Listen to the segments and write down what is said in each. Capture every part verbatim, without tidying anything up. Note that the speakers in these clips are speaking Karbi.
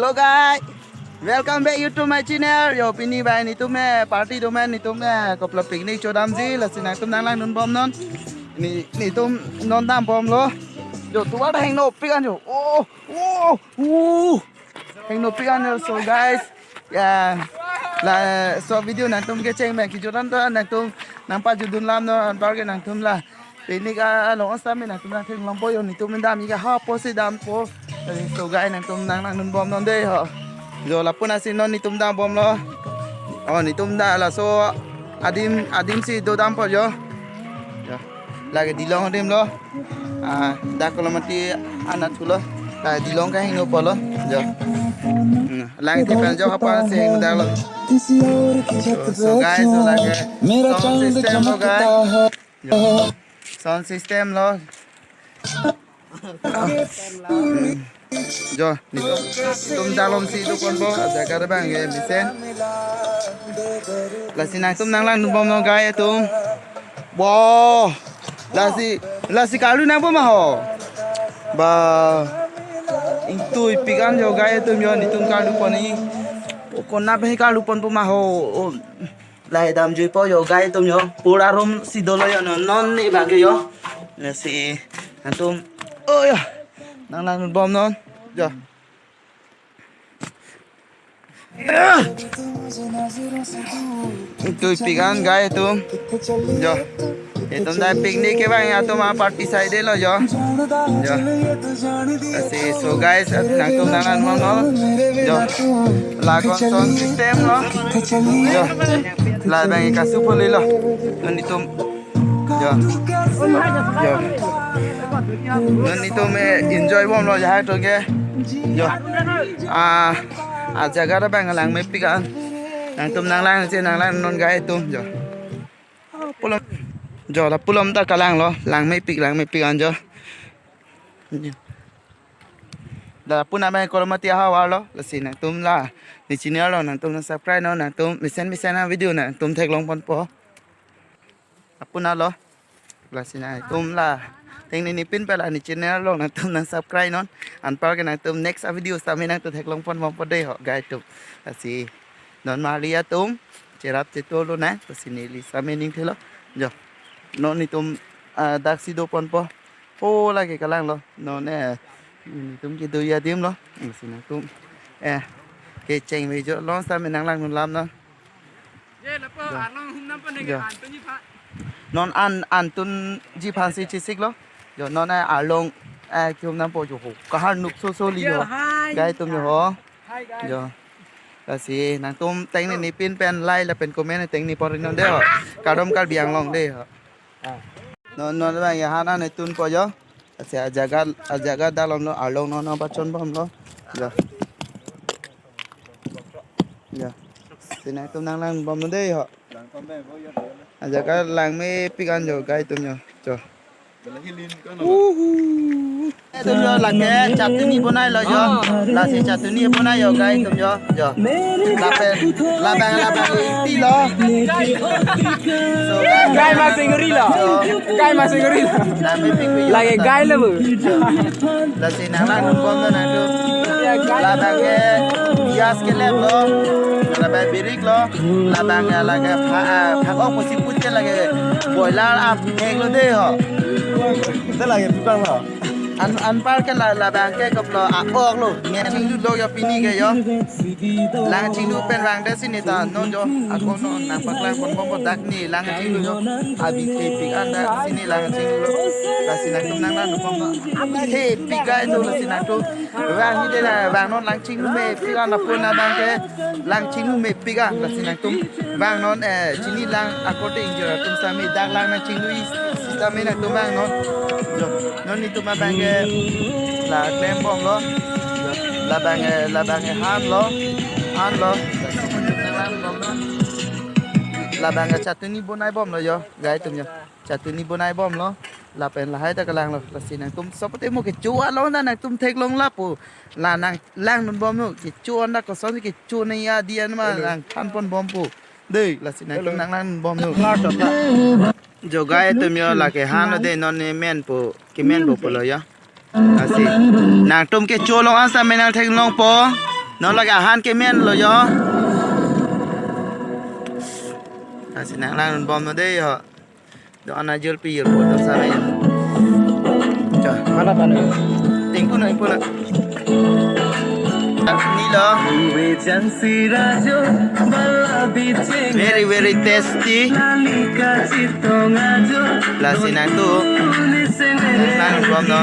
Hello guys, welcome back YouTube my channel. Yo, pini bai netum eh party do man, netum eh koplo picnic chodamji, lasi nangtum nanglangdun bomnon. Ne netum non dambomlo. Yo, tovar hengno pik an yo. Oh, oh, oh. Hengno pik an yo. So guys, ya, laso video nangtum kecheng pen kejut an ta nangtum nangpajutdun lamnon, anpar ke nangtum la picnic along sitame nangtum nangtheklongpo, yo, netum dam ika ha pusi dampo. Eh, so guys, nangtum nanglangdun bomnon dei ho. Yo, lapu-an si non netum dambomlo. Oh, netum da laso adim, adim si dodampo yo. Yo. Lake dilong adim lo. Ah, dak Kolamati anat thulo. Lake dilong kahingno pulo. Yo. Hmm, langthe pen jo ha pusi hingno daklo. So, so guys, so lake sound system lo guys. Yo. Sound system lo. Jo, netum, netum dalom si do ponpo, jaga abang ke mesen. Lasi nangtum nanglangdun bomnon guys atum. Bo, lasi, lasi karlu nangpo ma ho. Ba, ingtui pik an yo guys atum yo, netum karlu pon ni. O, konat pen karlu ponpo ma ho. O, lahai damjuipo yo guys atum yo. Pura room si dolo yo, non, non ne bang ke yo. Lasi nangtum, oh yo, nanglangdun bomnon. Yo. Ingtui pik an guys atum. Yo. Itum da picnic ke bang atum a party side lo yo. Yo. Lasi so guys, nangtum nanglangdun bomnon. Yo. Lake sound system lo. Yo. La bang kasu poli lo. Non netum. Yo. Yo. Non netum eh enjoy bomlo ya to ke. Yo. Ah, a jaga abang langmepik an. Nangtum nanglang si nanglangnon guys atum yo. Pulom. Jo, la pulom ta kalanglo, langmepik, langmepik an jo. Da puna mai Kolamati ahavar lo, lasi nangtum la ne channel lo, nangtum nang subscribe non, nangtum mesen mesen a video nangtum theklong ponpo. Apuna lo. Lasi nangtum la tengnini pin pen la ne channel lo, nangtum nang subscribe non. Anpar ke nangtum next a video sitame nangtum theklong pon bompo dei ho guys atum. Lasi non mali atum cherap chetu lonang, lasi neli sitame ning thelo. Jo. Non netum, ah, dak si do ponpo. Po lake kalanglo. Non eh netum kedo adim lo. Lasi nangtum eh kecheng ve jo, non sitame nanglangdun lamnon. Ye, lapu Jo. Arlong humnam pa neke Jo. Antunji pha. Non an, antunji phan si chesik lo. Jo, non eh arlong eh kehumnampo jo ho. Kahar nuk so so li Yo, jo. Hi. Guys atum jo ho. Hi, guys. Jo. Lasi nangtum tengnini pin pen like lapen comment tengni pori non dei ho. Kardom Karbi Anglong dei ho. Ah. Non non bang ya hana ne tunpo jo. Lasi a jaga, a jaga dalom lo, arlong non non pachon bomlo. Jo. Jo. Si nangtum nanglangdun bomnon dei ho. A jaga langmepik an jo guys atum jo. Jo. Uhu. Atum jo lake chutney bonai lo jo. Lasi chutney bonai jo guys atum jo. Jo. Lapen labang labang iti lo. So, guys, masih ngeri lo. Jo. Guys, masih ngeri lo. Langmepik jo. Lake guys lo bu. Lasi nanglangdun bomnon nangtum. Labang ke pias kelek lo. Labang birik lo. Labang ke lake pha-, ah, phak-ok pusi pute lake boiler aphek lo dei ho. Ita lake tukang lo. An, anpar ke la, labang ke koplo a-ok lo. Nge chinglu lo yo pini ke yo. Lang chinglu pen vangdet si neta non jo. Ako non nangpaklang pon bompo dak ne lang chinglu jo. Abi thepik an dak si ne lang chinglu lo. Lasi nangtum nanglangdun bomnon. Abi thepik guys atum, lasi nangtum vang hide la vangnon lang chinglu mepik an, lapu-an abang ke lang chinglu mepik an, lasi nangtum vangnon, eh, chini lang ako te ingjir atum sitame dak lang nangchinglu-i sitame nangtum vangnon. Jo, non netum abang ke la klem bomlo. Jo, labang, eh, labang, eh, han lo. Han lo. Labang, eh, chutney bonai bomlo jo, guys atum jo. Chutney bonai bomlo. Lapen lahai ta kalanglo. Lasi nangtum sopote mo kecho along ta nangtum theklong lapo. La nanglangdun bomnon. Kecho an ta koson kecho nangji an ma Hello. Nangthan pon bompo. Dei, lasi nangtum Hello. Nanglangdun bomnon. Klar chot na. Jo guys atum jo lake han lo dei, non ne menpo, kemenpo pulo jo. Lasi nangtum kecho along an sitame nangtheklongpo. Non lake ahan kemenlo jo. Lasi nanglangbomnon dei ho. Do-an ajulpi jul po do same jo. Cha, mana panu? Ingpuna, ingpuna. Nilo. Very, very tasty. Lasi nangtum. Nangtum no.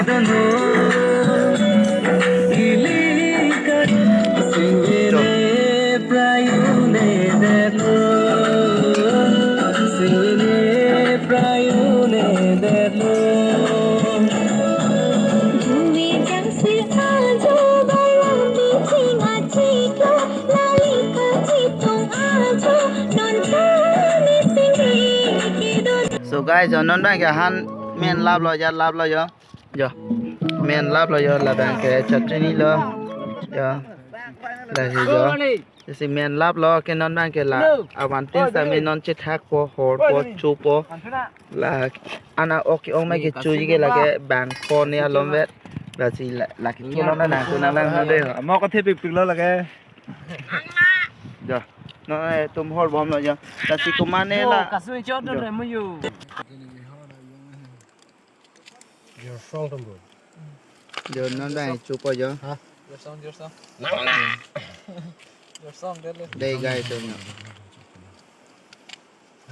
So guys, jo non abang ke ahan men laplo, jat laplo jo. Jo. Men laplo jo, labang ke chutney lo. Jo. Lasi jo. Lasi men laplo ke non abang ke la. Avantin same non chethakpo, horpo, chopo. La ana ok ong ma kechoji ke lake bang phone alom vet. Lasi la, lake cholong na nangtum nanglang na dei ho. Mo ko thepikpiklo lake. Jo. Non, eh, tum horbomlo jo. Lasi komatne la. Kasu chot don Jo. Remu yo. Your song tum bro. Jo non abang chopo jo. Ha? Your song, your song. Nang na. Your song, dele. Dei guys, jo.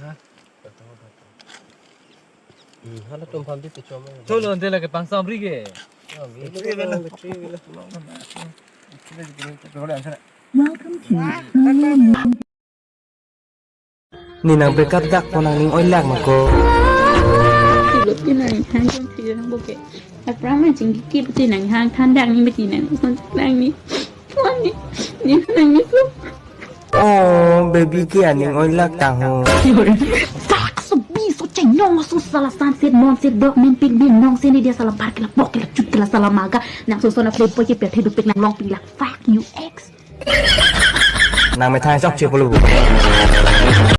Ha? Hmm, hala tum pam di tu chom. Cholo, dele ke pangsam ri ke. Welcome to Thailand. Ne nang break up dak po nang ning oilak ma ko. Tilo ti nang hang kon ti nang boke. Apra ma jing ki ti nang hang than dak ni mati nang kon nang ni. Kon ni. Ni nang ni so. Oh, baby ke aning oilak tang ho. Sak so bi so cheng nong so sala san set non set dok men pik bin nong sen dia sala bar kila bok kila chut kila sala maga nang so so na play boy ke pia thedu pik nang long pik la fuck you ex. Nang methang sok che pulu.